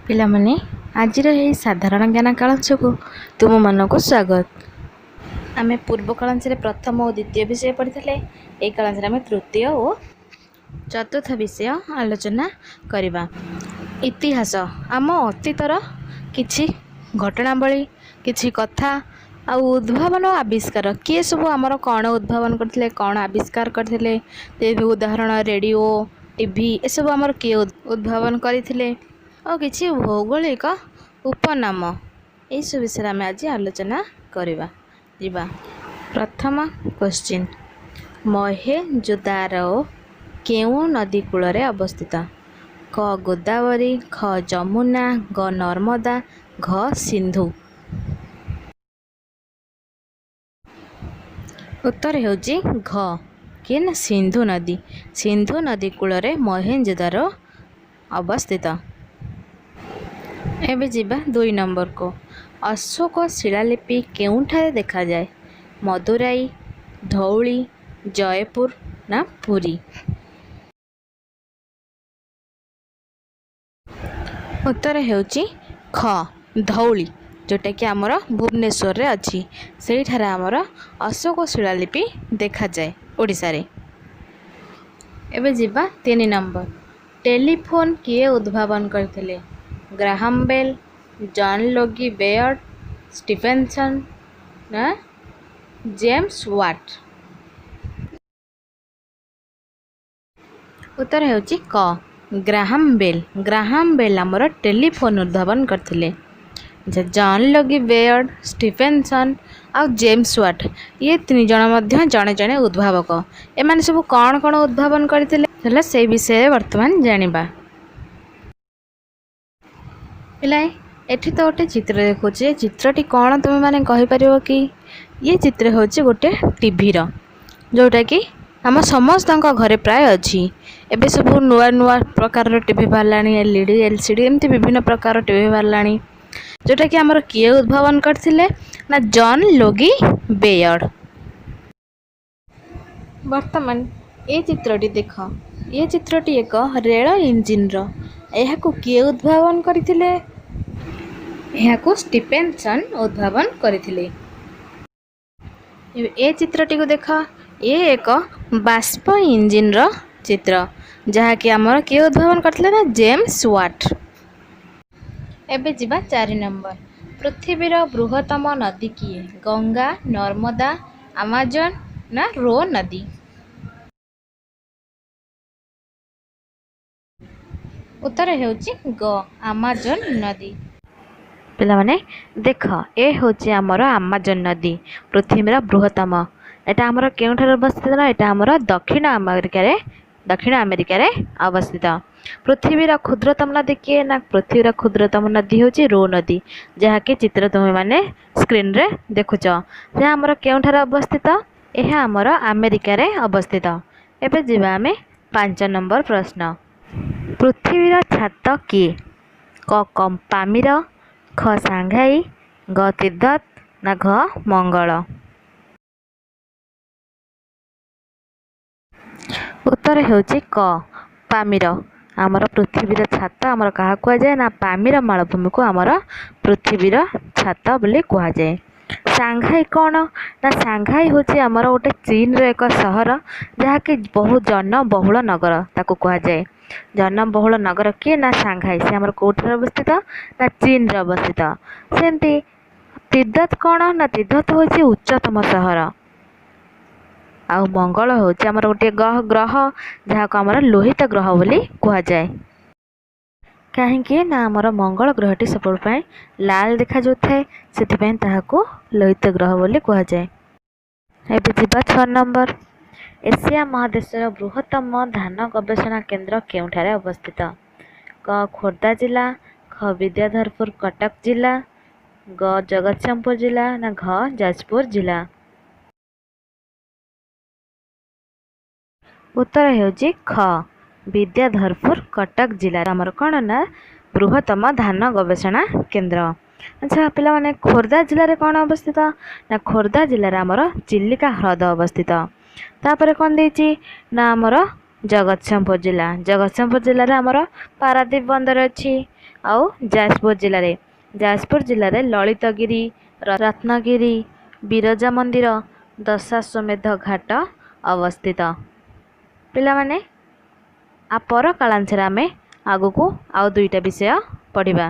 ପିଲାମାନେ, ଆଜିର ଏହି ସାଧାରଣ ଜ୍ଞାନ କାଳାଂଶକୁ ତୁମମାନଙ୍କୁ ସ୍ୱାଗତ। ଆମେ ପୂର୍ବ କାଳାଂଶରେ ପ୍ରଥମ ଓ ଦ୍ୱିତୀୟ ବିଷୟ ପଢ଼ିଥିଲେ। ଏହି କାଳାଂଶରେ ଆମେ ତୃତୀୟ ଓ ଚତୁର୍ଥ ବିଷୟ ଆଲୋଚନା କରିବା। ଇତିହାସ ଆମ ଅତୀତର କିଛି ଘଟଣାବଳୀ, କିଛି କଥା ଆଉ ଉଦ୍ଭାବନ, ଆବିଷ୍କାର, କିଏ ସବୁ ଆମର କ'ଣ ଉଦ୍ଭାବନ କରିଥିଲେ, କ'ଣ ଆବିଷ୍କାର କରିଥିଲେ। ତେବେ ଉଦାହରଣ ରେଡ଼ିଓ, ଟିଭି ଏସବୁ ଆମର କିଏ ଉଦ୍ଭାବନ କରିଥିଲେ, ଆଉ କିଛି ଭୌଗୋଳିକ ଉପନାମ, ଏଇସବୁ ବିଷୟରେ ଆମେ ଆଜି ଆଲୋଚନା କରିବା ଯିବା। ପ୍ରଥମ କ୍ୱେଶ୍ଚିନ୍, ମହେଞ୍ଜୋଦାରୋ କେଉଁ ନଦୀ କୂଳରେ ଅବସ୍ଥିତ? କ ଗୋଦାବରୀ, ଖ ଯମୁନା, ଗ ନର୍ମଦା, ଘ ସିନ୍ଧୁ। ଉତ୍ତର ହେଉଛି ଘ। କିଏ ନା ସିନ୍ଧୁ ନଦୀ। ସିନ୍ଧୁ ନଦୀ କୂଳରେ ମହେଞ୍ଜୋଦାରୋ ଅବସ୍ଥିତ। ଏବେ ଯିବା 2 ନମ୍ବରକୁ। ଅଶୋକ ଶିଳାଲିପି କେଉଁଠାରେ ଦେଖାଯାଏ? ମଦୁରାଇ, ଧଉଳି, ଜୟପୁର ନା ପୁରୀ? ଉତ୍ତର ହେଉଛି ଖ ଧଉଳି, ଯେଉଁଟାକି ଆମର ଭୁବନେଶ୍ୱରରେ ଅଛି। ସେଇଠାରେ ଆମର ଅଶୋକ ଶିଳାଲିପି ଦେଖାଯାଏ ଓଡ଼ିଶାରେ। ଏବେ ଯିବା 3 ନମ୍ବର। ଟେଲିଫୋନ୍ କିଏ ଉଦ୍ଭାବନ କରିଥିଲେ? Graham Bell, John Logie Baird, Stephenson ନା ଜେମ୍ସ ୱାଟ୍? ଉତ୍ତର ହେଉଛି କ ଗ୍ରାହାମ ବେଲ୍। ଗ୍ରାହାମ ବେଲ୍ ଆମର ଟେଲିଫୋନ୍ ଉଦ୍ଭାବନ କରିଥିଲେ। ଜନ୍ ଲୋଗି ବେୟର୍ଡ, ଷ୍ଟିଫେନସନ୍ ଆଉ ଜେମ୍ସ ୱାଟ୍, ଇଏ 3 ଜଣ ମଧ୍ୟ ଜଣେ ଜଣେ ଉଦ୍ଭାବକ। ଏମାନେ ସବୁ କ'ଣ କ'ଣ ଉଦ୍ଭାବନ କରିଥିଲେ ହେଲେ ସେଇ ବିଷୟରେ ବର୍ତ୍ତମାନ ଜାଣିବା। ପିଲାଏ, ଏଠି ତ ଗୋଟେ ଚିତ୍ର ଦେଖୁଛି। ଏ ଚିତ୍ରଟି କ'ଣ ତୁମେମାନେ କହିପାରିବ କି? ଇଏ ଚିତ୍ର ହେଉଛି ଗୋଟେ ଟିଭିର, ଯେଉଁଟାକି ଆମ ସମସ୍ତଙ୍କ ଘରେ ପ୍ରାୟ ଅଛି। ଏବେ ସବୁ ନୂଆ ନୂଆ ପ୍ରକାରର ଟିଭି ବାହାରିଲାଣି, L E D, L C D, ଏମିତି ବିଭିନ୍ନ ପ୍ରକାର ଟିଭି ବାହାରିଲାଣି, ଯେଉଁଟାକି ଆମର କିଏ ଉଦ୍ଭାବନ କରିଥିଲେ ନା ଜନ୍ ଲୋଗି ବେୟର୍ଡ। ବର୍ତ୍ତମାନ ଏ ଚିତ୍ରଟି ଦେଖ। ଏ ଚିତ୍ରଟି ଏକ ରେଳ ଇଞ୍ଜିନ୍ର। ଏହାକୁ କିଏ ଉଦ୍ଭାବନ କରିଥିଲେ? ଏହାକୁ ଷ୍ଟିଫେନସନ୍ ଉଦ୍ଭାବନ କରିଥିଲେ। ଏବେ ଏ ଚିତ୍ରଟିକୁ ଦେଖ। ଏ ଏକ ବାଷ୍ପ ଇଞ୍ଜିନ୍ର ଚିତ୍ର, ଯାହାକି ଆମର କିଏ ଉଦ୍ଭାବନ କରିଥିଲେ ନା ଜେମ୍ସ ୱାଟ୍। ଏବେ ଯିବା 4 ନମ୍ବର। ପୃଥିବୀର ବୃହତ୍ତମ ନଦୀ କିଏ? ଗଙ୍ଗା, ନର୍ମଦା, ଆମାଜନ ନା ରୋ ନଦୀ? ଉତ୍ତର ହେଉଛି ଗ ଆମାଜନ ନଦୀ। ପିଲାମାନେ ଦେଖ, ଏ ହେଉଛି ଆମର ଆମାଜନ ନଦୀ, ପୃଥିବୀର ବୃହତ୍ତମ। ଏଇଟା ଆମର କେଉଁଠାରେ ଅବସ୍ଥିତ ନା ଏଇଟା ଆମର ଦକ୍ଷିଣ ଆମେରିକାରେ ଅବସ୍ଥିତ। ପୃଥିବୀର କ୍ଷୁଦ୍ରତମ ନଦୀ କିଏ ନା ପୃଥିବୀର କ୍ଷୁଦ୍ରତମ ନଦୀ ହେଉଛି ରୋ ନଦୀ, ଯାହାକି ଚିତ୍ର ତୁମେମାନେ ସ୍କ୍ରିନ୍ରେ ଦେଖୁଛ। ଏହା ଆମର କେଉଁଠାରେ ଅବସ୍ଥିତ? ଏହା ଆମର ଆମେରିକାରେ ଅବସ୍ଥିତ। ଏବେ ଯିବା ଆମେ 5 ନମ୍ବର ପ୍ରଶ୍ନ। ପୃଥିବୀର ଛାତ କିଏ? କ ପାମିର, ଖ ସାଂଘାଇ, ଗ ତିବ୍ଦତ ନା ଘ ମଙ୍ଗଳ? ଉତ୍ତର ହେଉଛି କ ପାମିର। ଆମର ପୃଥିବୀର ଛାତ ଆମର କାହାକୁ କୁହାଯାଏ ନା ପାମିର ମାଳଭୂମିକୁ ଆମର ପୃଥିବୀର ଛାତ ବୋଲି କୁହାଯାଏ। ସାଂଘାଇ କ'ଣ ନା ସାଂଘାଇ ହେଉଛି ଆମର ଗୋଟେ ଚୀନର ଏକ ସହର, ଯାହାକି ବହୁ ଜନବହୁଳ ନଗର ତାକୁ କୁହାଯାଏ। ଜନବହୁଳ ନଗର କିଏ ନା ସାଂଘାଇ। ସେ ଆମର କେଉଁଠାରେ ଅବସ୍ଥିତ ନା ଚୀନରେ ଅବସ୍ଥିତ। ସେମିତି ତିବ୍ଦତ କ'ଣ ନା ତିବ୍ଦତ ହେଉଛି ଉଚ୍ଚତମ ସହର। ଆଉ ମଙ୍ଗଳ ହେଉଛି ଆମର ଗୋଟିଏ ଗ୍ରହ, ଯାହାକୁ ଆମର ଲୋହିତ ଗ୍ରହ ବୋଲି କୁହାଯାଏ। କାହିଁକି ନା ଆମର ମଙ୍ଗଳ ଗ୍ରହଟି ସବୁବେଳେ ପାଇଁ ଲାଲ ଦେଖାଯାଉଥାଏ, ସେଥିପାଇଁ ତାହାକୁ ଲୋହିତ ଗ୍ରହ ବୋଲି କୁହାଯାଏ। ଏବେ ଯିବା 6 ନମ୍ବର। ଏସିଆ ମହାଦେଶର ବୃହତ୍ତମ ଧାନ ଗବେଷଣା କେନ୍ଦ୍ର କେଉଁଠାରେ ଅବସ୍ଥିତ? କ ଖୋର୍ଦ୍ଧା ଜିଲ୍ଲା, ଖ ବିଦ୍ୟାଧରପୁର କଟକ ଜିଲ୍ଲା, ଗ ଜଗତସିଂହପୁର ଜିଲ୍ଲା ନା ଘ ଯାଜପୁର ଜିଲ୍ଲା? ଉତ୍ତର ହେଉଛି ଖ ବିଦ୍ୟାଧରପୁର କଟକ ଜିଲ୍ଲା ଆମର କ'ଣ ନା ବୃହତ୍ତମ ଧାନ ଗବେଷଣା କେନ୍ଦ୍ର। ଆଚ୍ଛା ପିଲାମାନେ, ଖୋର୍ଦ୍ଧା ଜିଲ୍ଲାରେ କ'ଣ ଅବସ୍ଥିତ ନା ଖୋର୍ଦ୍ଧା ଜିଲ୍ଲାରେ ଆମର ଚିଲିକା ହ୍ରଦ ଅବସ୍ଥିତ। ତାପରେ କ'ଣ ଦେଇଛି ନା ଆମର ଜଗତସିଂହପୁର ଜିଲ୍ଲା। ଜଗତସିଂହପୁର ଜିଲ୍ଲାରେ ଆମର ପାରାଦ୍ୱୀପ ବନ୍ଦର ଅଛି। ଆଉ ଯାଜପୁର ଜିଲ୍ଲାରେ, ଯାଜପୁର ଜିଲ୍ଲାରେ ଲଳିତଗିରି, ରତ୍ନଗିରି, ବିରଜା ମନ୍ଦିର, ଦଶାଶ୍ୱମେଧ ଘାଟ ଅବସ୍ଥିତ। ପିଲାମାନେ, ଆ ପର କାଳାଂଶରେ ଆମେ ଆଗକୁ ଆଉ 2ଟା ବିଷୟ ପଢ଼ିବା।